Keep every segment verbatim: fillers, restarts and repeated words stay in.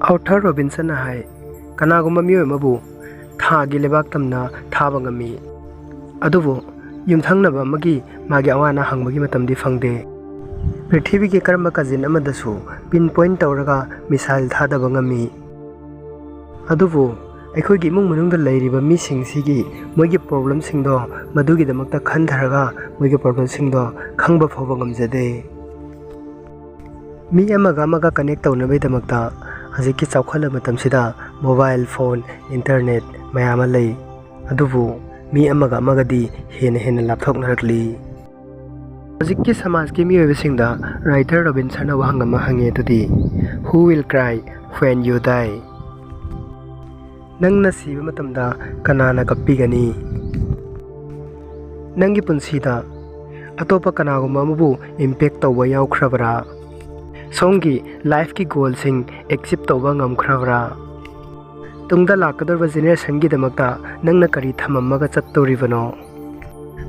Arthur ꯔꯣꯕꯤꯟꯁꯟꯅ ꯍꯥꯏ, ꯀꯅꯥꯒꯨꯝꯕ ꯃꯤꯑꯣꯏ ꯑꯃꯕꯨ ꯊꯥꯒꯤ ꯂꯩꯕꯥꯛ ꯇꯝꯅ ꯊꯥꯕ ꯉꯝꯃꯤ, ꯑꯗꯨꯕꯨ ꯌꯨꯝꯊꯪꯅꯕ ꯑꯃꯒꯤ ꯃꯥꯒꯤ ꯑꯋꯥ ꯑꯅꯥ ꯍꯪꯕꯒꯤ ꯃꯇꯝꯗꯤ ꯐꯪꯗꯦ꯫ ꯄ꯭ꯔꯤꯊꯤꯕꯤꯒꯤ ꯀꯔꯝꯕ ꯀꯥꯖꯤꯟ ꯑꯃꯗꯁꯨ ꯄꯤꯟ ꯄꯣꯏꯟ ꯇꯧꯔꯒ ꯃꯤꯁꯥꯏꯜ ꯊꯥꯗꯕ ꯉꯝꯃꯤ, ꯑꯗꯨꯕꯨ ꯑꯩꯈꯣꯏꯒꯤ ꯏꯃꯨꯡ ꯃꯅꯨꯡꯗ ꯂꯩꯔꯤꯕ ꯃꯤꯁꯤꯡꯁꯤꯒꯤ ꯃꯣꯏꯒꯤ ꯄ꯭ꯔꯣꯕ꯭ꯂꯦꯝꯁꯤꯡꯗꯣ, ꯃꯗꯨꯒꯤꯗꯃꯛꯇ ꯈꯟꯊꯔꯒ ꯃꯣꯏꯒꯤ ꯄ꯭ꯔꯣꯕ꯭ꯂꯦꯝꯁꯤꯡꯗꯣ ꯈꯪꯕ ꯐꯥꯎꯕ ꯉꯝꯖꯗꯦ꯫ ꯃꯤ ꯑꯃꯒ ꯑꯃꯒ ꯀꯅꯦꯛ ꯇꯧꯅꯕꯒꯤꯗꯃꯛꯇ ꯍꯧꯖꯤꯛꯀꯤ ꯆꯥꯎꯈꯠꯂꯕ ꯃꯇꯝꯁꯤꯗ ꯃꯣꯕꯥꯏꯜ ꯐꯣꯟ, ꯏꯟꯇꯔꯅꯦꯠ ꯃꯌꯥꯝ ꯑꯃ ꯂꯩ, ꯑꯗꯨꯕꯨ ꯃꯤ ꯑꯃꯒ ꯑꯃꯒꯗꯤ ꯍꯦꯟꯅ ꯍꯦꯟꯅ ꯂꯥꯞꯊꯣꯛꯅꯔꯛꯂꯤ꯫ ꯍꯧꯖꯤꯛꯀꯤ ꯁꯃꯥꯖꯀꯤ ꯃꯤꯑꯣꯏꯕꯁꯤꯡꯗ ꯔꯥꯏꯇꯔ ꯔꯣꯕꯤꯟꯁꯟꯅ ꯋꯥꯍꯪ ꯑꯃ ꯍꯪꯉꯤ, ꯑꯗꯨꯗꯤ, "Who will cry when you die?" ꯅꯪꯅ ꯁꯤꯕ ꯃꯇꯝꯗ ꯀꯅꯥꯅ ꯀꯞꯄꯤꯒꯅꯤ? ꯅꯪꯒꯤ ꯄꯨꯟꯁꯤꯗ ꯑꯇꯣꯞꯄ ꯀꯅꯥꯒꯨꯝꯕ ꯑꯃꯕꯨ ꯏꯝꯄꯦꯛ ꯇꯧꯕ ꯌꯥꯎꯈ꯭ꯔꯕꯔꯥ? ꯁꯣꯝꯒꯤ ꯂꯥꯏꯐꯀꯤ ꯒꯣꯜꯁꯤꯡ ꯑꯦꯆꯤꯞ ꯇꯧꯕ ꯉꯝꯈ꯭ꯔꯕ꯭ꯔꯥ? ꯇꯨꯡꯗ ꯂꯥꯛꯀꯗꯧꯔꯤꯕ ꯖꯦꯅꯦꯔꯦꯁꯟꯒꯤꯗꯃꯛꯇ ꯅꯪꯅ ꯀꯔꯤ ꯊꯝꯃꯝꯃꯒ ꯆꯠꯇꯧꯔꯤꯕꯅꯣ?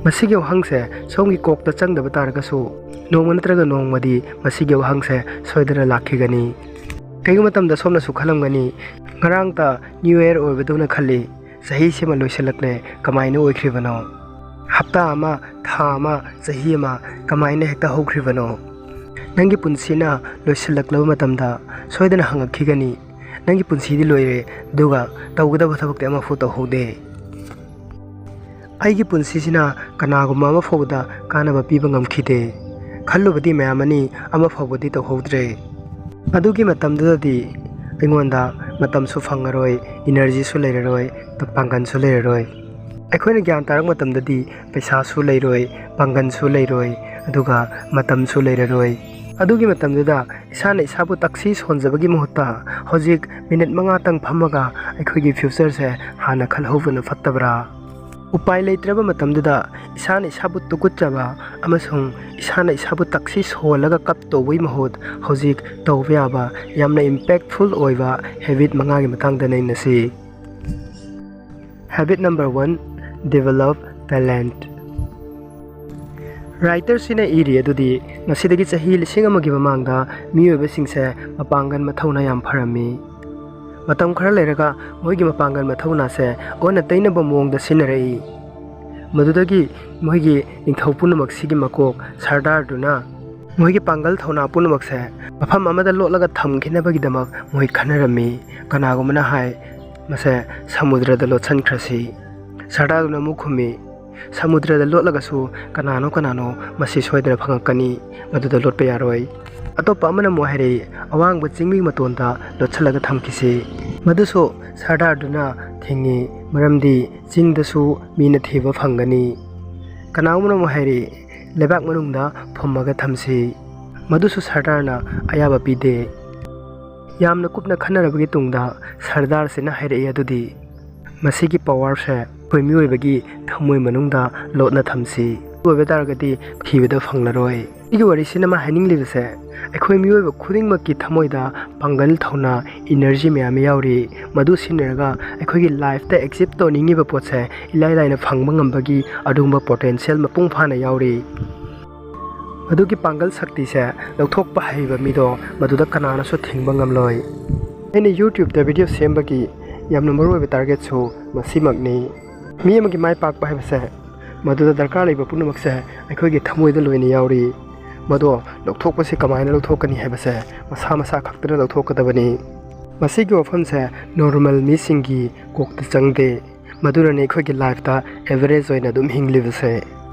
ꯃꯁꯤꯒꯤ ꯋꯥꯍꯪꯁꯦ ꯁꯣꯝꯒꯤ ꯀꯣꯛꯇ ꯆꯪꯗꯕ ꯇꯥꯔꯒꯁꯨ, ꯅꯣꯡꯃ ꯅꯠꯇ꯭ꯔꯒ ꯅꯣꯡꯃꯗꯤ ꯃꯁꯤꯒꯤ ꯋꯥꯍꯪꯁꯦ ꯁꯣꯏꯗꯅ ꯂꯥꯛꯈꯤꯒꯅꯤ꯫ ꯀꯩꯒꯨꯝꯕ ꯃꯇꯝꯗ ꯁꯣꯝꯅꯁꯨ ꯈꯜꯂꯝꯒꯅꯤ, "ꯉꯔꯥꯡꯇ ꯅ꯭ꯌꯨ ꯌꯔ ꯑꯣꯏꯕꯗꯧꯅ ꯈꯜꯂꯤ, ꯆꯍꯤꯁꯤꯃ ꯂꯣꯏꯁꯤꯜꯂꯛꯂꯦ, ꯀꯃꯥꯏꯅ ꯑꯣꯏꯈ꯭ꯔꯤꯕꯅꯣ? ꯍꯞꯇꯥ ꯑꯃ, ꯊꯥ ꯑꯃ, ꯆꯍꯤ ꯑꯃ ꯀꯃꯥꯏꯅ ꯍꯦꯛꯇ ꯍꯧꯈ꯭ꯔꯤꯕꯅꯣ?" ꯅꯪꯒꯤ ꯄꯨꯟꯁꯤꯅ ꯂꯣꯏꯁꯤꯜꯂꯛꯂꯕ ꯃꯇꯝꯗ ꯁꯣꯏꯗꯅ ꯍꯪꯉꯛꯈꯤꯒꯅꯤ, "ꯅꯪꯒꯤ ꯄꯨꯟꯁꯤꯗꯤ ꯂꯣꯏꯔꯦ, ꯑꯗꯨꯒ ꯇꯧꯒꯗꯕ ꯊꯕꯛꯇꯤ ꯑꯃꯐꯥꯎ ꯇꯧꯍꯧꯗꯦ꯫ ꯑꯩꯒꯤ ꯄꯨꯟꯁꯤꯁꯤꯅ ꯀꯅꯥꯒꯨꯝꯕ ꯑꯃ ꯐꯥꯎꯕꯗ ꯀꯥꯟꯅꯕ ꯄꯤꯕ ꯉꯝꯈꯤꯗꯦ, ꯈꯜꯂꯨꯕꯗꯤ ꯃꯌꯥꯝ ꯑꯃꯅꯤ, ꯑꯃ ꯐꯥꯎꯕꯗꯤ ꯇꯧꯍꯧꯗ꯭ꯔꯦ"꯫ ꯑꯗꯨꯒꯤ ꯃꯇꯝꯗꯨꯗꯗꯤ ꯑꯩꯉꯣꯟꯗ ꯃꯇꯝꯁꯨ ꯐꯪꯉꯔꯣꯏ, ꯏꯅꯔꯖꯤꯁꯨ ꯂꯩꯔꯔꯣꯏ, ꯄꯥꯡꯒꯜꯁꯨ ꯂꯩꯔꯔꯣꯏ꯫ ꯑꯩꯈꯣꯏꯅ ꯒ꯭ꯌꯥꯟ ꯇꯥꯔꯛꯄ ꯃꯇꯝꯗꯗꯤ ꯄꯩꯁꯥꯁꯨ ꯂꯩꯔꯣꯏ, ꯄꯥꯡꯒꯜꯁꯨ ꯂꯩꯔꯣꯏ, ꯑꯗꯨꯒ ꯃꯇꯝꯁꯨ ꯂꯩꯔꯔꯣꯏ꯫ ꯑꯗꯨꯒꯤ ꯃꯇꯝꯗꯨꯗ ꯏꯁꯥꯅ ꯏꯁꯥꯕꯨ ꯇꯛꯁꯤ ꯁꯣꯟꯖꯕꯒꯤ ꯃꯍꯨꯠꯇ ꯍꯧꯖꯤꯛ ꯃꯤꯅꯤꯠ ꯃꯉꯥꯇꯪ ꯐꯝꯃꯒ ꯑꯩꯈꯣꯏꯒꯤ ꯐ꯭ꯌꯨꯆꯔꯁꯦ ꯍꯥꯟꯅ ꯈꯜꯍꯧꯕꯅ ꯐꯠꯇꯕ꯭ꯔꯥ? ꯎꯄꯥꯏ ꯂꯩꯇ꯭ꯔꯕ ꯃꯇꯝꯗꯨꯗ ꯏꯁꯥꯅ ꯏꯁꯥꯕꯨ ꯇꯨꯀꯠꯆꯕ ꯑꯃꯁꯨꯡ ꯏꯁꯥꯅ ꯏꯁꯥꯕꯨ ꯇꯛꯁꯤ ꯁꯣꯜꯂꯒ ꯀꯞ ꯇꯧꯕꯒꯤ ꯃꯍꯨꯠ, ꯍꯧꯖꯤꯛ ꯇꯧꯕ ꯌꯥꯕ ꯌꯥꯝꯅ ꯏꯝꯄꯦꯛꯐꯨꯜ ꯑꯣꯏꯕ ꯍꯦꯕꯤꯠ ꯃꯉꯥꯒꯤ ꯃꯇꯥꯡꯗ ꯅꯩꯅꯁꯤ꯫ Habit number one, develop talent. ꯔꯥꯏꯇꯔꯁꯤꯅ ꯏꯔꯤ ꯑꯗꯨꯗꯤ, ꯉꯁꯤꯗꯒꯤ ꯆꯍꯤ ꯂꯤꯁꯤꯡ ꯑꯃꯒꯤ ꯃꯃꯥꯡꯗ ꯃꯤꯑꯣꯏꯕꯁꯤꯡꯁꯦ ꯃꯄꯥꯡꯒꯜ ꯃꯊꯧꯅꯥ ꯌꯥꯝ ꯐꯔꯝꯃꯤ꯫ ꯃꯇꯝ ꯈꯔ ꯂꯩꯔꯒ ꯃꯣꯏꯒꯤ ꯃꯄꯥꯡꯒꯜ ꯃꯊꯧꯅꯥꯁꯦ ꯑꯣꯟꯅ ꯇꯩꯅꯕ ꯃꯑꯣꯡꯗ ꯁꯤꯖꯤꯟꯅꯔꯛꯏ꯫ ꯃꯗꯨꯗꯒꯤ ꯃꯣꯏꯒꯤ ꯅꯤꯡꯊꯧ ꯄꯨꯝꯅꯃꯛꯁꯤꯒꯤ ꯃꯀꯣꯛ ꯁꯔꯗꯥꯔꯗꯨꯅ ꯃꯣꯏꯒꯤ ꯄꯥꯡꯒꯜ ꯊꯧꯅꯥ ꯄꯨꯝꯅꯃꯛꯁꯦ ꯃꯐꯝ ꯑꯃꯗ ꯂꯣꯠꯂꯒ ꯊꯝꯈꯤꯅꯕꯒꯤꯗꯃꯛ ꯃꯣꯏ ꯈꯟꯅꯔꯝꯃꯤ꯫ ꯀꯅꯥꯒꯨꯝꯕꯅ ꯍꯥꯏ, "ꯃꯁꯦ ꯁꯃꯨꯗ꯭ꯔꯗ ꯂꯣꯠꯁꯤꯟꯈ꯭ꯔꯁꯤ"꯫ ꯁꯔꯗꯥꯔꯗꯨꯅ ꯑꯃꯨꯛ ꯈꯨꯝꯃꯤ, "ꯁꯃꯨꯗ꯭ꯔꯗ ꯂꯣꯠꯂꯒꯁꯨ ꯀꯅꯥꯅꯣ ꯀꯅꯥꯅꯣ ꯃꯁꯤ ꯁꯣꯏꯗꯅ ꯐꯪꯉꯛꯀꯅꯤ, ꯃꯗꯨꯗ ꯂꯣꯠꯄ ꯌꯥꯔꯣꯏ"꯫ ꯑꯇꯣꯞꯄ ꯑꯃꯅ ꯑꯃꯨꯛ ꯍꯥꯏꯔꯛꯏ, "ꯑꯋꯥꯡꯕ ꯆꯤꯡꯃꯤ ꯃꯇꯣꯟꯗ ꯂꯣꯠꯁꯤꯜꯂꯒ ꯊꯝꯈꯤꯁꯤ"꯫ ꯃꯗꯨꯁꯨ ꯁꯔꯗꯥꯔꯗꯨꯅ ꯊꯤꯡꯉꯤ, ꯃꯔꯝꯗꯤ ꯆꯤꯡꯗꯁꯨ ꯃꯤꯅ ꯊꯤꯕ ꯐꯪꯒꯅꯤ꯫ ꯀꯅꯥꯒꯨꯝꯕꯅ ꯑꯃꯨꯛ ꯍꯥꯏꯔꯛꯏ, "ꯂꯩꯕꯥꯛ ꯃꯅꯨꯡꯗ ꯐꯨꯝꯃꯒ ꯊꯝꯁꯤ"꯫ ꯃꯗꯨꯁꯨ ꯁꯔꯗꯥꯔꯅ ꯑꯌꯥꯕ ꯄꯤꯗꯦ꯫ ꯌꯥꯝꯅ ꯀꯨꯞꯅ ꯈꯟꯅꯔꯕꯒꯤ ꯇꯨꯡꯗ ꯁꯔꯗꯥꯔꯁꯤꯅ ꯍꯥꯏꯔꯛꯏ ꯑꯗꯨꯗꯤ, "ꯃꯁꯤꯒꯤ ꯄꯋꯥꯔꯁꯦ ꯑꯩꯈꯣꯏ ꯃꯤꯑꯣꯏꯕꯒꯤ ꯊꯃꯣꯏ ꯃꯅꯨꯡꯗ ꯂꯣꯠꯅ ꯊꯝꯁꯤ꯫ ꯑꯗꯨ ꯑꯣꯏꯕ ꯇꯥꯔꯒꯗꯤ ꯊꯤꯕꯗ ꯐꯪꯂꯔꯣꯏ"꯫ ꯁꯤꯒꯤ ꯋꯥꯔꯤꯁꯤꯅ ꯑꯃ ꯍꯥꯏꯅꯤꯡꯂꯤꯕꯁꯦ, ꯑꯩꯈꯣꯏ ꯃꯤꯑꯣꯏꯕ ꯈꯨꯗꯤꯡꯃꯛꯀꯤ ꯊꯃꯣꯏꯗ ꯄꯥꯡꯒꯜ, ꯊꯧꯅꯥ, ꯏꯅꯔꯖꯤ ꯃꯌꯥꯝ ꯑꯃ ꯌꯥꯎꯔꯤ꯫ ꯃꯗꯨ ꯁꯤꯖꯤꯟꯅꯔꯒ ꯑꯩꯈꯣꯏꯒꯤ ꯂꯥꯏꯐꯇ ꯑꯦꯆꯤꯞ ꯇꯧꯅꯤꯡꯉꯤꯕ ꯄꯣꯠꯁꯦ ꯏꯂꯥꯏ ꯂꯥꯏꯅ ꯐꯪꯕ ꯉꯝꯕꯒꯤ ꯑꯗꯨꯒꯨꯝꯕ ꯄꯣꯇꯦꯟꯁꯤꯌꯦꯜ ꯃꯄꯨꯡ ꯐꯥꯅ ꯌꯥꯎꯔꯤ꯫ ꯃꯗꯨꯒꯤ ꯄꯥꯡꯒꯜ ꯁꯛꯇꯤꯁꯦ ꯂꯧꯊꯣꯛꯄ ꯍꯩꯕ ꯃꯤꯗꯣ ꯃꯗꯨꯗ ꯀꯅꯥꯅꯁꯨ ꯊꯤꯡꯕ ꯉꯝꯂꯣꯏ꯫ ꯑꯩꯅ YouTubeꯇ ꯚꯤꯗꯤꯑꯣ ꯁꯦꯝꯕꯒꯤ ꯌꯥꯝꯅ ꯃꯔꯨꯑꯣꯏꯕ ꯇꯥꯔꯒꯦꯠꯁꯨ ꯃꯁꯤꯃꯛꯅꯤ꯫ ꯃꯤ ꯑꯃꯒꯤ ꯃꯥꯏ ꯄꯥꯛꯄ ꯍꯥꯏꯕꯁꯦ ꯃꯗꯨꯗ ꯗꯔꯀꯥꯔ ꯂꯩꯕ ꯄꯨꯝꯅꯃꯛꯁꯦ ꯑꯩꯈꯣꯏꯒꯤ ꯊꯃꯣꯏꯗ ꯂꯣꯏꯅ ꯌꯥꯎꯔꯤ꯫ ꯃꯗꯣ ꯂꯧꯊꯣꯛꯄꯁꯤ ꯀꯃꯥꯏꯅ ꯂꯧꯊꯣꯛꯀꯅꯤ ꯍꯥꯏꯕꯁꯦ ꯃꯁꯥ ꯃꯁꯥ ꯈꯛꯇꯅ ꯂꯧꯊꯣꯛꯀꯗꯕꯅꯤ꯫ ꯃꯁꯤꯒꯤ ꯋꯥꯐꯝꯁꯦ ꯅꯣꯔꯃꯦꯜ ꯃꯤꯁꯤꯡꯒꯤ ꯀꯣꯛꯇ ꯆꯪꯗꯦ꯫ ꯃꯗꯨꯅꯅꯤ ꯑꯩꯈꯣꯏꯒꯤ ꯂꯥꯏꯐꯇ ꯑꯦꯚꯔꯦꯖ ꯑꯣꯏꯅ ꯑꯗꯨꯝ ꯍꯤꯡꯂꯤꯕꯁꯦ꯫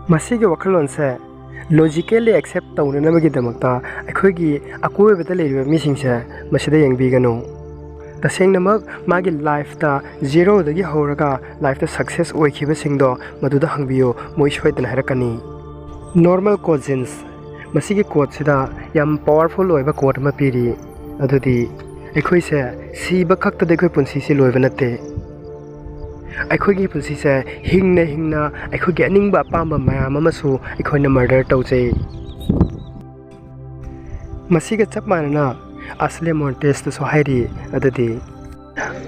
ꯃꯁꯤꯒꯤ ꯋꯥꯈꯜꯂꯣꯟꯁꯦ ꯂꯣꯖꯤꯀꯦꯜꯂꯤ ꯑꯦꯛꯁꯦꯞ ꯇꯧꯅꯅꯕꯒꯤꯗꯃꯛꯇ ꯑꯩꯈꯣꯏꯒꯤ ꯑꯀꯣꯏꯕꯗ ꯂꯩꯔꯤꯕ ꯃꯤꯁꯤꯡꯁꯦ ꯃꯁꯤꯗ ꯌꯦꯡꯕꯤꯒꯅꯨ꯫ ꯇꯁꯦꯡꯅꯃꯛ ꯃꯥꯒꯤ ꯂꯥꯏꯐꯇ ꯖꯦꯔꯣꯗꯒꯤ ꯍꯧꯔꯒ ꯂꯥꯏꯐꯇ ꯁꯛꯁꯦꯁ ꯑꯣꯏꯈꯤꯕꯁꯤꯡꯗꯣ ꯃꯗꯨꯗ ꯍꯪꯕꯤꯌꯨ, ꯃꯣꯏ ꯁꯣꯏꯗꯅ ꯍꯥꯏꯔꯛꯀꯅꯤ꯫ Normal coat jeans. ꯃꯁꯤꯒꯤ ꯀꯣꯠꯁꯤꯗ ꯌꯥꯝ ꯄꯋꯥꯔꯐꯨꯜ ꯑꯣꯏꯕ ꯀꯣꯠ ꯑꯃ ꯄꯤꯔꯤ꯫ ꯑꯗꯨꯗꯤ, ꯑꯩꯈꯣꯏꯁꯦ ꯁꯤꯕ ꯈꯛꯇꯗ ꯑꯩꯈꯣꯏ ꯄꯨꯟꯁꯤꯁꯤ ꯂꯣꯏꯕ ꯅꯠꯇꯦ꯫ ꯑꯩꯈꯣꯏꯒꯤ ꯄꯨꯟꯁꯤꯁꯦ ꯍꯤꯡꯅ ꯍꯤꯡꯅ ꯑꯩꯈꯣꯏꯒꯤ ꯑꯅꯤꯡꯕ ꯑꯄꯥꯝꯕ ꯃꯌꯥꯝ ꯑꯃꯁꯨ ꯑꯩꯈꯣꯏꯅ ꯃꯔꯗꯔ ꯇꯧꯖꯩ꯫ ꯃꯁꯤꯒ ꯆꯞ ꯃꯥꯟꯅꯅ ꯑꯁꯂꯦ ꯃꯣꯟꯇꯦꯁꯇꯁꯨ ꯍꯥꯏꯔꯤ, ꯑꯗꯨꯗꯤ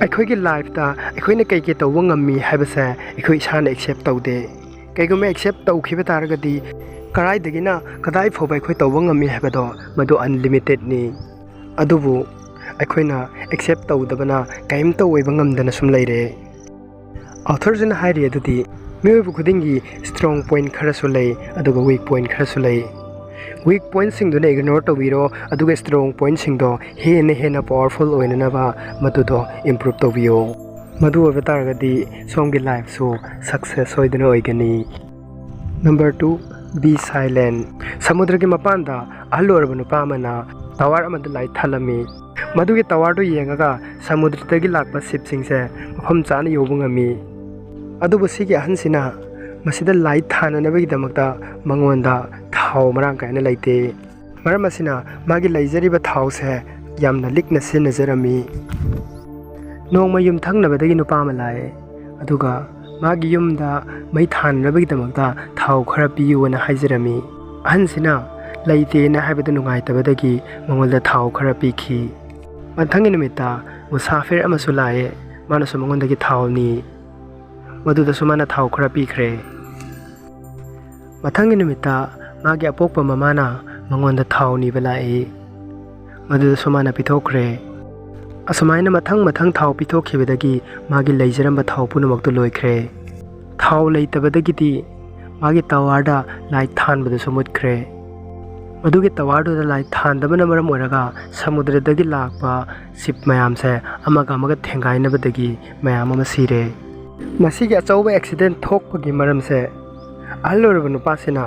ꯑꯩꯈꯣꯏꯒꯤ ꯂꯥꯏꯐꯇ ꯑꯩꯈꯣꯏꯅ ꯀꯩ ꯀꯩ ꯇꯧꯕ ꯉꯝꯃꯤ ꯍꯥꯏꯕꯁꯦ ꯑꯩꯈꯣꯏ ꯏꯁꯥꯅ ꯑꯦꯛꯁꯦꯞ ꯇꯧꯗꯦ꯫ ꯀꯩꯒꯨꯝꯕ ꯑꯦꯛꯁꯦꯞ ꯇꯧꯈꯤꯕ ꯇꯥꯔꯒꯗꯤ ꯀꯗꯥꯏꯗꯒꯤꯅ ꯀꯗꯥꯏ ꯐꯥꯎꯕ ꯑꯩꯈꯣꯏ ꯇꯧꯕ ꯉꯝꯃꯤ ꯍꯥꯏꯕꯗꯣ, ꯃꯗꯨ ꯑꯟꯂꯤꯃꯤꯇꯦꯠꯅꯤ꯫ ꯑꯗꯨꯕꯨ ꯑꯩꯈꯣꯏꯅ ꯑꯦꯛꯁꯦꯞ ꯇꯧꯗꯕꯅ ꯀꯔꯤꯝꯇ ꯑꯣꯏꯕ ꯉꯝꯗꯅ ꯁꯨꯝ ꯂꯩꯔꯦ꯫ ꯑꯣꯊꯔꯁꯤꯅ ꯍꯥꯏꯔꯤ ꯑꯗꯨꯗꯤ, ꯃꯤꯑꯣꯏꯕ ꯈꯨꯗꯤꯡꯒꯤ ꯁ꯭ꯇꯔꯣꯡ ꯄꯣꯏꯟ ꯈꯔꯁꯨ ꯂꯩ, ꯑꯗꯨꯒ ꯋꯤꯛ ꯄꯣꯏꯟ ꯈꯔꯁꯨ ꯂꯩ꯫ ꯋꯤꯛ ꯄꯣꯏꯟꯁꯤꯡꯗꯨꯅ ꯏꯒꯅꯣꯔ ꯇꯧꯕꯤꯔꯣ, ꯑꯗꯨꯒ ꯁ꯭ꯇꯔꯣꯡ ꯄꯣꯏꯟꯁꯤꯡꯗꯣ ꯍꯦꯟꯅ ꯍꯦꯟꯅ ꯄꯋꯥꯔꯐꯨꯜ ꯑꯣꯏꯅꯅꯕ ꯃꯗꯨꯗꯣ ꯏꯝꯄ꯭ꯔꯨꯞ ꯇꯧꯕꯤꯌꯣ꯫ ꯃꯗꯨ ꯑꯣꯏꯕ ꯇꯥꯔꯒꯗꯤ ꯁꯣꯝꯒꯤ ꯂꯥꯏꯐꯁꯨ ꯁꯛꯁꯦꯁ ꯁꯣꯏꯗꯅ ꯑꯣꯏꯒꯅꯤ꯫ Number two, be silent. ꯁꯃꯨꯗ꯭ꯔꯒꯤ ꯃꯄꯥꯟꯗ ꯑꯍꯜ ꯑꯣꯏꯔꯕ ꯅꯨꯄꯥ ꯑꯃꯅ ꯇꯋꯥꯔ ꯑꯃꯗ ꯂꯥꯏꯠ ꯊꯥꯜꯂꯝꯃꯤ꯫ ꯃꯗꯨꯒꯤ ꯇꯋꯥꯔꯗꯨ ꯌꯦꯡꯉꯒ ꯁꯃꯨꯗ꯭ꯔꯗꯒꯤ ꯂꯥꯛꯄ ꯁꯤꯞꯁꯤꯡꯁꯦ ꯃꯐꯝ ꯆꯥꯅ ꯌꯧꯕ ꯉꯝꯃꯤ꯫ ꯑꯗꯨꯕꯨ ꯁꯤꯒꯤ ꯑꯍꯟꯁꯤꯅ ꯃꯁꯤꯗ ꯂꯥꯏꯠ ꯊꯥꯅꯅꯕꯒꯤꯗꯃꯛꯇ ꯃꯉꯣꯟꯗ ꯊꯥꯎ ꯃꯔꯥꯡ ꯀꯥꯏꯅ ꯂꯩꯇꯦ꯫ ꯃꯔꯝ ꯑꯁꯤꯅ ꯃꯥꯒꯤ ꯂꯩꯖꯔꯤꯕ ꯊꯥꯎꯁꯦ ꯌꯥꯝꯅ ꯂꯤꯛꯅ ꯁꯤꯖꯤꯟꯅꯖꯔꯝꯃꯤ꯫ ꯅꯣꯡꯃ ꯌꯨꯝꯊꯪꯅꯕꯗꯒꯤ ꯅꯨꯄꯥ ꯑꯃ ꯂꯥꯛꯑꯦ, ꯑꯗꯨꯒ ꯃꯥꯒꯤ ꯌꯨꯝꯗ ꯃꯩ ꯊꯥꯅꯅꯕꯒꯤꯗꯃꯛꯇ ꯊꯥꯎ ꯈꯔ ꯄꯤꯌꯨꯅ ꯍꯥꯏꯖꯔꯝꯃꯤ꯫ ꯑꯍꯟꯁꯤꯅ ꯂꯩꯇꯦꯅ ꯍꯥꯏꯕꯗ ꯅꯨꯡꯉꯥꯏꯇꯕꯗꯒꯤ ꯃꯉꯣꯟꯗ ꯊꯥꯎ ꯈꯔ ꯄꯤꯈꯤ꯫ ꯃꯊꯪꯒꯤ ꯅꯨꯃꯤꯠꯇ ꯃꯨꯁꯥꯐꯤꯔ ꯑꯃꯁꯨ ꯂꯥꯛꯑꯦ, ꯃꯥꯅꯁꯨ ꯃꯉꯣꯟꯗꯒꯤ ꯊꯥꯎ ꯅꯤ꯫ ꯃꯗꯨꯗꯁꯨ ꯃꯥꯅ ꯊꯥꯎ ꯈꯔ ꯄꯤꯈ꯭ꯔꯦ꯫ ꯃꯊꯪꯒꯤ ꯅꯨꯃꯤꯠꯇ ꯃꯥꯒꯤ ꯑꯄꯣꯛꯄ ꯃꯃꯥꯅ ꯃꯉꯣꯟꯗ ꯊꯥꯎ ꯅꯤꯕ ꯂꯥꯛꯏ꯫ ꯃꯗꯨꯗꯁꯨ ꯃꯥꯅ ꯄꯤꯊꯣꯛꯈ꯭ꯔꯦ꯫ ꯑꯁꯨꯃꯥꯏꯅ ꯃꯊꯪ ꯃꯊꯪ ꯊꯥꯎ ꯄꯤꯊꯣꯛꯈꯤꯕꯗꯒꯤ ꯃꯥꯒꯤ ꯂꯩꯖꯔꯝꯕ ꯊꯥꯎ ꯄꯨꯝꯅꯃꯛꯇꯨ ꯂꯣꯏꯈ꯭ꯔꯦ꯫ ꯊꯥꯎ ꯂꯩꯇꯕꯗꯒꯤꯗꯤ ꯃꯥꯒꯤ ꯇꯋꯥꯔꯗ ꯂꯥꯏꯠ ꯊꯥꯟꯕꯗꯨꯁꯨ ꯃꯨꯠꯈ꯭ꯔꯦ꯫ ꯃꯗꯨꯒꯤ ꯇꯋꯥꯔꯗꯨꯗ ꯂꯥꯏꯠ ꯊꯥꯟꯗꯕꯅ ꯃꯔꯝ ꯑꯣꯏꯔꯒ ꯁꯃꯨꯗ꯭ꯔꯗꯒꯤ ꯂꯥꯛꯄ ꯁꯤꯞ ꯃꯌꯥꯝꯁꯦ ꯑꯃꯒ ꯑꯃꯒ ꯊꯦꯡꯒꯥꯏꯅꯕꯗꯒꯤ ꯃꯌꯥꯝ ꯑꯃ ꯁꯤꯔꯦ꯫ ꯃꯁꯤꯒꯤ ꯑꯆꯧꯕ ꯑꯦꯛꯁꯤꯗꯦꯟ ꯊꯣꯛꯄꯒꯤ ꯃꯔꯝꯁꯦ, ꯑꯍꯜ ꯑꯣꯏꯔꯕ ꯅꯨꯄꯥꯁꯤꯅ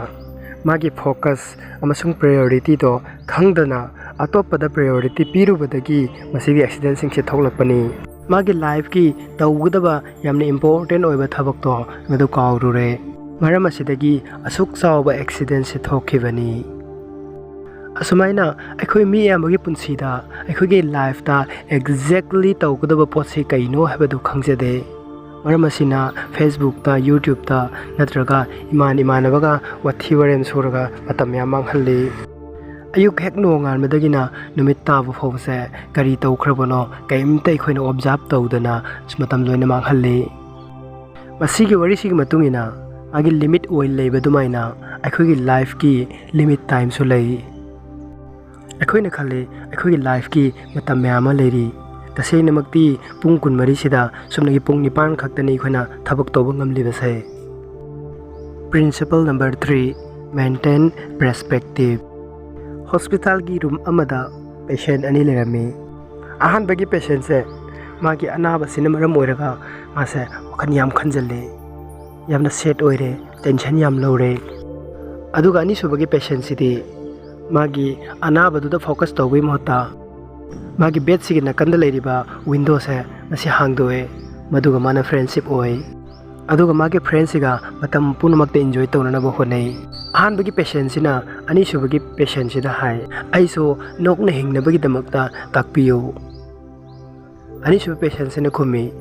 ꯃꯥꯒꯤ ꯐꯣꯀꯁ ꯑꯃꯁꯨꯡ ꯄ꯭ꯔꯥꯏꯌꯣꯔꯤꯇꯤꯗꯣ ꯈꯪꯗꯅ ꯑꯇꯣꯞꯄꯗ ꯄ꯭ꯔꯥꯏꯌꯣꯔꯤꯇꯤ ꯄꯤꯔꯨꯕꯗꯒꯤ ꯃꯁꯤꯒꯤ ꯑꯦꯛꯁꯤꯗꯦꯟꯁꯤꯡꯁꯦ ꯊꯣꯛꯂꯛꯄꯅꯤ꯫ ꯃꯥꯒꯤ ꯂꯥꯏꯐꯀꯤ ꯇꯧꯒꯗꯕ ꯌꯥꯝꯅ ꯏꯝꯄꯣꯔꯇꯦꯟ ꯑꯣꯏꯕ ꯊꯕꯛꯇꯣ ꯃꯗꯨ ꯀꯥꯎꯔꯨꯔꯦ꯫ ꯃꯔꯝ ꯑꯁꯤꯗꯒꯤ ꯑꯁꯨꯛ ꯆꯥꯎꯕ ꯑꯦꯛꯁꯤꯗꯦꯟꯁꯦ ꯊꯣꯛꯈꯤꯕꯅꯤ꯫ ꯑꯁꯨꯃꯥꯏꯅ ꯑꯩꯈꯣꯏ ꯃꯤ ꯑꯌꯥꯝꯕꯒꯤ ꯄꯨꯟꯁꯤꯗ ꯑꯩꯈꯣꯏꯒꯤ ꯂꯥꯏꯐꯇ ꯑꯦꯛꯖꯦꯛꯂꯤ ꯇꯧꯒꯗꯕ ꯄꯣꯠꯁꯤ ꯀꯩꯅꯣ ꯍꯥꯏꯕꯗꯨ ꯈꯪꯖꯗꯦ꯫ ꯃꯔꯝ ꯑꯁꯤꯅ ꯐꯦꯁꯕꯨꯛꯇ, ꯌꯨꯇ꯭ꯌꯨꯕꯇ ꯅꯠꯇ꯭ꯔꯒ ꯏꯃꯥꯟ ꯏꯃꯥꯟꯅꯕꯒ ꯋꯥꯊꯤ ꯋꯥꯔꯦꯝ ꯁꯨꯔꯒ ꯃꯇꯝ ꯌꯥꯝ ꯃꯥꯡꯍꯜꯂꯤ꯫ ꯑꯌꯨꯛ ꯍꯦꯛ ꯅꯣꯡꯉꯥꯟꯕꯗꯒꯤꯅ ꯅꯨꯃꯤꯠ ꯇꯥꯕ ꯐꯥꯎꯕꯁꯦ ꯀꯔꯤ ꯇꯧꯈ꯭ꯔꯕꯅꯣ ꯀꯔꯤꯝꯇ ꯑꯩꯈꯣꯏꯅ ꯑꯣꯕꯖꯥꯔꯕ ꯇꯧꯗꯅ ꯃꯇꯝ ꯂꯣꯏꯅ ꯃꯥꯡꯍꯜꯂꯤ꯫ ꯃꯁꯤꯒꯤ ꯋꯥꯔꯤꯁꯤꯒꯤ ꯃꯇꯨꯡ ꯏꯟꯅ ꯃꯥꯒꯤ ꯂꯤꯃꯤꯠ ꯑꯣꯏꯜ ꯂꯩꯕ ꯑꯗꯨꯃꯥꯏꯅ ꯑꯩꯈꯣꯏꯒꯤ ꯂꯥꯏꯐꯀꯤ ꯂꯤꯃꯤꯠ ꯇꯥꯏꯝꯁꯨ ꯂꯩ꯫ ꯑꯩꯈꯣꯏꯅ ꯈꯜꯂꯤ ꯑꯩꯈꯣꯏꯒꯤ ꯂꯥꯏꯐꯀꯤ ꯃꯇꯝ ꯃꯌꯥꯝ ꯑꯃ ꯂꯩꯔꯤ꯫ ꯇꯁꯦꯡꯅꯃꯛꯇꯤ ꯄꯨꯡ ꯀꯨꯟꯃꯔꯤꯁꯤꯗ ꯆꯨꯝꯅꯒꯤ ꯄꯨꯡ ꯅꯤꯄꯥꯟ ꯈꯛꯇꯅꯤ ꯑꯩꯈꯣꯏꯅ ꯊꯕꯛ ꯇꯧꯕ ꯉꯝꯂꯤꯕꯁꯦ꯫ Principle number three, maintain perspective. ꯍꯣꯁꯄꯤꯇꯥꯜꯒꯤ ꯔꯨꯝ ꯑꯃꯗ ꯄꯦꯁꯦꯟ ꯑꯅꯤ ꯂꯩꯔꯝꯃꯤ꯫ ꯑꯍꯥꯟꯕꯒꯤ ꯄꯦꯁꯦꯟꯁꯦ ꯃꯥꯒꯤ ꯑꯅꯥꯕꯁꯤꯅ ꯃꯔꯝ ꯑꯣꯏꯔꯒ ꯃꯥꯁꯦ ꯋꯥꯈꯜ ꯌꯥꯝ ꯈꯟꯖꯜꯂꯦ, ꯌꯥꯝꯅ ꯁꯦꯠ ꯑꯣꯏꯔꯦ, ꯇꯦꯟꯁꯟ ꯌꯥꯝ ꯂꯧꯔꯦ꯫ ꯑꯗꯨꯒ ꯑꯅꯤꯁꯨꯕꯒꯤ ꯄꯦꯁꯦꯟꯁꯤꯗꯤ ꯃꯥꯒꯤ ꯑꯅꯥꯕꯗꯨꯗ ꯐꯣꯀꯁ ꯇꯧꯕꯒꯤ ꯃꯍꯨꯠꯇ ꯃꯥꯒꯤ ꯕꯦꯗꯁꯤꯒꯤ ꯅꯥꯀꯟꯗ ꯂꯩꯔꯤꯕ ꯋꯤꯟꯗꯣꯁꯦ ꯃꯁꯤ ꯍꯥꯡꯗꯣꯛꯑꯦ, ꯃꯗꯨꯒ ꯃꯥꯅ ꯐ꯭ꯔꯦꯟꯁꯤꯞ ꯑꯣꯏ꯫ ꯑꯗꯨꯒ ꯃꯥꯒꯤ ꯐ꯭ꯔꯦꯟꯁꯤꯒ ꯃꯇꯝ ꯄꯨꯝꯅꯃꯛꯇ ꯏꯟꯖꯣꯏ ꯇꯧꯅꯅꯕ ꯍꯣꯠꯅꯩ꯫ ꯑꯍꯥꯟꯕꯒꯤ ꯄꯦꯁꯦꯟꯁꯤꯅ ꯑꯅꯤꯁꯨꯕꯒꯤ ꯄꯦꯁꯦꯟꯁꯤꯗ ꯍꯥꯏ, "ꯑꯩꯁꯨ ꯅꯣꯛꯅ ꯍꯤꯡꯅꯕꯒꯤꯗꯃꯛꯇ ꯇꯥꯛꯄꯤꯌꯨ"꯫ ꯑꯅꯤꯁꯨꯕ ꯄꯦꯁꯦꯟꯁꯤꯅ ꯈꯨꯝꯃꯤ,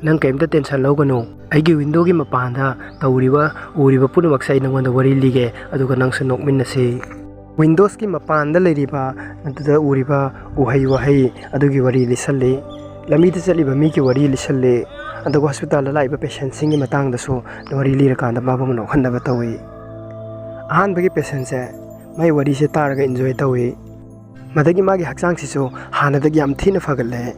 "ꯅꯪ ꯀꯔꯤꯝꯇ ꯇꯦꯟꯁꯟ ꯂꯧꯒꯅꯨ, ꯑꯩꯒꯤ ꯋꯤꯟꯗꯣꯒꯤ ꯃꯄꯥꯟꯗ ꯇꯧꯔꯤꯕ, ꯎꯔꯤꯕ ꯄꯨꯝꯅꯃꯛꯁꯦ ꯑꯩ ꯅꯉꯣꯟꯗ ꯋꯥꯔꯤ ꯂꯤꯒꯦ, ꯑꯗꯨꯒ ꯅꯪꯁꯨ ꯅꯣꯛꯃꯤꯟꯅꯁꯤ"꯫ ꯋꯤꯟꯗꯣꯁꯀꯤ ꯃꯄꯥꯟꯗ ꯂꯩꯔꯤꯕ, ꯑꯗꯨꯗ ꯎꯔꯤꯕ ꯎꯍꯩ ꯋꯥꯍꯩ ꯑꯗꯨꯒꯤ ꯋꯥꯔꯤ ꯂꯤꯁꯜꯂꯤ, ꯂꯝꯕꯤꯗ ꯆꯠꯂꯤꯕ ꯃꯤꯒꯤ ꯋꯥꯔꯤ ꯂꯤꯁꯜꯂꯤ, ꯑꯗꯨꯒ ꯍꯣꯁꯄꯤꯇꯥꯜꯗ ꯂꯥꯛꯏꯕ ꯄꯦꯁꯦꯟꯁꯤꯡꯒꯤ ꯃꯇꯥꯡꯗꯁꯨ ꯋꯥꯔꯤ ꯂꯤꯔꯀꯥꯟꯗ ꯃꯥꯕꯨ ꯅꯣꯛꯍꯟꯅꯕ ꯇꯧꯏ꯫ ꯑꯍꯥꯟꯕꯒꯤ ꯄꯦꯁꯦꯟꯁꯦ ꯃꯥꯏ ꯋꯥꯔꯤꯁꯦ ꯇꯥꯔꯒ ꯏꯟꯖꯣꯏ ꯇꯧꯏ꯫ ꯃꯗꯒꯤ ꯃꯥꯒꯤ ꯍꯛꯆꯥꯡꯁꯤꯁꯨ ꯍꯥꯟꯅꯗꯒꯤ ꯌꯥꯝ ꯊꯤꯅ ꯐꯒꯠꯂꯦ꯫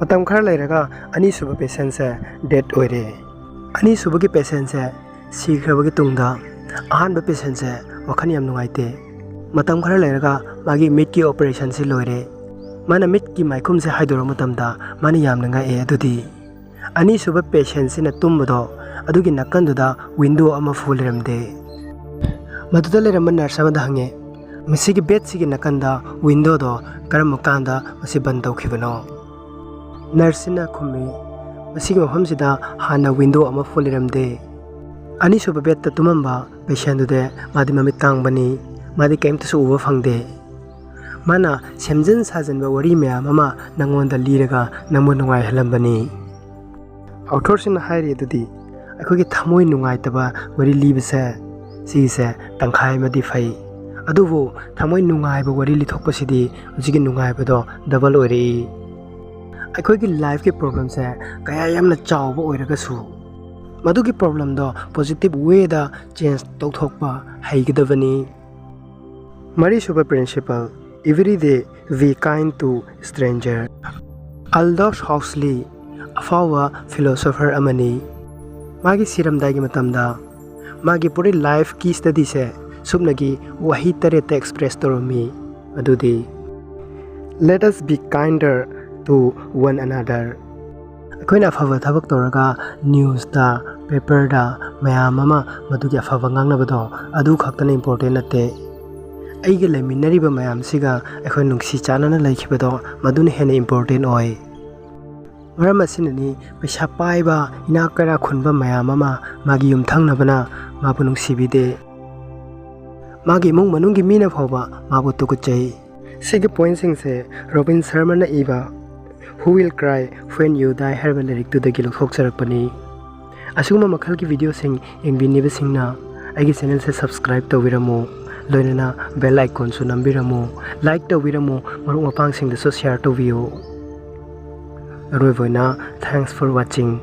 ꯃꯇꯝ ꯈꯔ ꯂꯩꯔꯒ ꯑꯅꯤꯁꯨꯕ ꯄꯦꯁꯦꯟꯁꯦ ꯗꯦꯠ ꯑꯣꯏꯔꯦ꯫ ꯑꯅꯤꯁꯨꯕꯒꯤ ꯄꯦꯁꯦꯟꯁꯦ ꯁꯤꯈ꯭ꯔꯕꯒꯤ ꯇꯨꯡꯗ ꯑꯍꯥꯟꯕ ꯄꯦꯁꯦꯟꯁꯦ ꯋꯥꯈꯜ ꯌꯥꯝ ꯅꯨꯡꯉꯥꯏꯇꯦ꯫ ꯃꯇꯝ ꯈꯔ ꯂꯩꯔꯒ ꯃꯥꯒꯤ ꯃꯤꯠꯀꯤ ꯑꯣꯄꯔꯦꯁꯟꯁꯤ ꯂꯣꯏꯔꯦ꯫ ꯃꯥꯅ ꯃꯤꯠꯀꯤ ꯃꯥꯏꯈꯨꯝꯁꯦ ꯍꯥꯏꯗꯣꯔꯛꯄ ꯃꯇꯝꯗ ꯃꯥꯅ ꯌꯥꯝꯅ ꯉꯛꯑꯦ꯫ ꯑꯗꯨꯗꯤ ꯑꯅꯤꯁꯨꯕ ꯄꯦꯁꯦꯟꯁꯤꯅ ꯇꯨꯝꯕꯗꯣ ꯑꯗꯨꯒꯤ ꯅꯥꯀꯟꯗꯨꯗ ꯋꯤꯟꯗꯣ ꯑꯃ ꯐꯨ ꯂꯩꯔꯝꯗꯦ꯫ ꯃꯗꯨꯗ ꯂꯩꯔꯝꯕ ꯅꯔꯁ ꯑꯃꯗ ꯍꯪꯉꯦ, "ꯃꯁꯤꯒꯤ ꯕꯦꯗꯁꯤꯒꯤ ꯅꯥꯀꯟꯗ ꯋꯤꯟꯗꯣꯗꯣ ꯀꯔꯝꯕ ꯀꯥꯟꯗ ꯃꯁꯤ ꯕꯟ ꯇꯧꯈꯤꯕꯅꯣ?" ꯅꯔꯁꯁꯤꯅ ꯈꯨꯝꯃꯤ, "ꯃꯁꯤꯒꯤ ꯃꯐꯝꯁꯤꯗ ꯍꯥꯟꯅ ꯋꯤꯟꯗꯣ ꯑꯃ ꯐꯨ ꯂꯩꯔꯝꯗꯦ"꯫ ꯑꯅꯤꯁꯨꯕ ꯕꯦꯗꯇ ꯇꯨꯝꯃꯝꯕ ꯄꯦꯁꯦꯟꯗꯨꯗꯤ ꯃꯥꯗꯤ ꯃꯃꯤꯠ ꯇꯥꯡꯕꯅꯤ, ꯃꯥꯗꯤ ꯀꯔꯤꯝꯇꯁꯨ ꯎꯕ ꯐꯪꯗꯦ꯫ ꯃꯥꯅ ꯁꯦꯝꯖꯤꯟ ꯁꯥꯖꯤꯟꯕ ꯋꯥꯔꯤ ꯃꯌꯥꯝ ꯑꯃ ꯅꯪꯉꯣꯟꯗ ꯂꯤꯔꯒ ꯅꯪꯕꯨ ꯅꯨꯡꯉꯥꯏꯍꯜꯂꯝꯕꯅꯤ꯫ ꯑꯣꯊꯔꯁꯤꯅ ꯍꯥꯏꯔꯤ ꯑꯗꯨꯗꯤ, ꯑꯩꯈꯣꯏꯒꯤ ꯊꯃꯣꯏ ꯅꯨꯡꯉꯥꯏꯇꯕ ꯋꯥꯔꯤ ꯂꯤꯕꯁꯦ, ꯁꯤꯒꯤꯁꯦ ꯇꯪꯈꯥꯏ ꯑꯃꯗꯤ ꯐꯩ, ꯑꯗꯨꯕꯨ ꯊꯃꯣꯏ ꯅꯨꯡꯉꯥꯏꯕ ꯋꯥꯔꯤ ꯂꯤꯊꯣꯛꯄꯁꯤꯗꯤ ꯍꯧꯖꯤꯛꯀꯤ ꯅꯨꯡꯉꯥꯏꯕꯗꯣ ꯗꯕꯜ ꯑꯣꯏꯔꯛꯏ꯫ ꯑꯩꯈꯣꯏꯒꯤ ꯂꯥꯏꯐꯀꯤ ꯄ꯭ꯔꯣꯕ꯭ꯂꯦꯝꯁꯦ ꯀꯌꯥ ꯌꯥꯝꯅ ꯆꯥꯎꯕ ꯑꯣꯏꯔꯒꯁꯨ, ꯃꯗꯨꯒꯤ ꯄ꯭ꯔꯣꯕ꯭ꯂꯦꯝꯗꯣ ꯄꯣꯖꯤꯇꯤꯚ ꯋꯦꯗ ꯆꯦꯟꯖ ꯇꯧꯊꯣꯛꯄ ꯍꯩꯒꯗꯕꯅꯤ꯫ ꯃꯔꯤꯁꯨꯕ principle, every day be kind to stranger꯫ Aldous Huxley ꯑꯐꯥꯎꯕ ꯐꯤꯂꯣꯁꯣꯐꯔ ꯑꯃꯅꯤ꯫ ꯃꯥꯒꯤ ꯁꯤꯔꯝꯗꯥꯏꯒꯤ ꯃꯇꯝꯗ ꯃꯥꯒꯤ ꯄꯨꯔꯤ ꯂꯥꯏꯐꯀꯤ ꯁ꯭ꯇꯗꯤꯁꯦ ꯁꯨꯞꯅꯒꯤ ꯋꯥꯍꯩ ꯇꯔꯦꯠꯇ ꯑꯦꯛꯁꯄ꯭ꯔꯦꯁ ꯇꯧꯔꯝꯃꯤ꯫ ꯑꯗꯨꯗꯤ, let us be kinder to one another꯫ ꯑꯩꯈꯣꯏꯅ ꯑꯐꯕ ꯊꯕꯛ ꯇꯧꯔꯒ ꯅ꯭ꯌꯨꯁꯇ, ꯄꯦꯄꯔꯗ ꯃꯌꯥꯝ ꯑꯃ ꯃꯗꯨꯒꯤ ꯑꯐꯕ ꯉꯥꯡꯅꯕꯗꯣ, ꯑꯗꯨ ꯈꯛꯇꯅ ꯏꯝꯄꯣꯔꯇꯦꯟ ꯅꯠꯇꯦ꯫ ꯑꯩꯒ ꯂꯩꯃꯤꯟꯅꯔꯤꯕ ꯃꯌꯥꯝꯁꯤꯒ ꯑꯩꯈꯣꯏ ꯅꯨꯡꯁꯤ ꯆꯥꯟꯅꯅ ꯂꯩꯈꯤꯕꯗꯣ, ꯃꯗꯨꯅ ꯍꯦꯟꯅ ꯏꯝꯄꯣꯔꯇꯦꯟ ꯑꯣꯏ꯫ ꯃꯔꯝ ꯑꯁꯤꯅꯅꯤ ꯄꯩꯁꯥ ꯄꯥꯏꯕ, ꯏꯅꯥꯛ ꯀꯩꯔꯥꯛ ꯈꯨꯟꯕ ꯃꯌꯥꯝ ꯑꯃ ꯃꯥꯒꯤ ꯌꯨꯝꯊꯪꯅꯕꯅ ꯃꯥꯕꯨ ꯅꯨꯡꯁꯤꯕꯤꯗꯦ꯫ ꯃꯥꯒꯤ ꯏꯃꯨꯡ ꯃꯅꯨꯡꯒꯤ ꯃꯤꯅ ꯐꯥꯎꯕ ꯃꯥꯕꯨ ꯇꯨꯀꯠꯆꯩ꯫ ꯁꯤꯒꯤ ꯄꯣꯏꯟꯁꯤꯡꯁꯦ ꯔꯣꯕꯤꯟ ꯁꯔꯃꯅ ꯏꯕ Who Will Cry When You Die ꯍꯥꯏꯔꯤꯕ ꯂꯥꯏꯔꯤꯛꯇꯨꯗꯒꯤ ꯂꯧꯊꯣꯛꯆꯔꯛꯄꯅꯤ꯫ ꯑꯁꯤꯒꯨꯝꯕ ꯃꯈꯜꯒꯤ ꯚꯤꯗꯤꯑꯣꯁꯤꯡ ꯌꯦꯡꯕꯤꯅꯤꯡꯕꯁꯤꯡꯅ ꯑꯩꯒꯤ ꯆꯦꯅꯦꯜꯁꯦ ꯁꯕꯁꯀ꯭ꯔꯥꯏꯕ ꯇꯧꯕꯤꯔꯝꯃꯨ, ꯂꯣꯏꯅꯅ ꯕꯦꯜ ꯑꯥꯏꯀꯣꯟꯁꯨ ꯅꯝꯕꯤꯔꯝꯃꯨ, ꯂꯥꯏꯛ ꯇꯧꯕꯤꯔꯝꯃꯨ, ꯃꯔꯨꯞ ꯃꯄꯥꯡꯁꯤꯡꯗꯁꯨ ꯁꯤꯌꯥꯔ ꯇꯧꯕꯤꯌꯨ꯫ ꯑꯔꯣꯏꯕ ꯑꯣꯏꯅ, thanks for watching꯫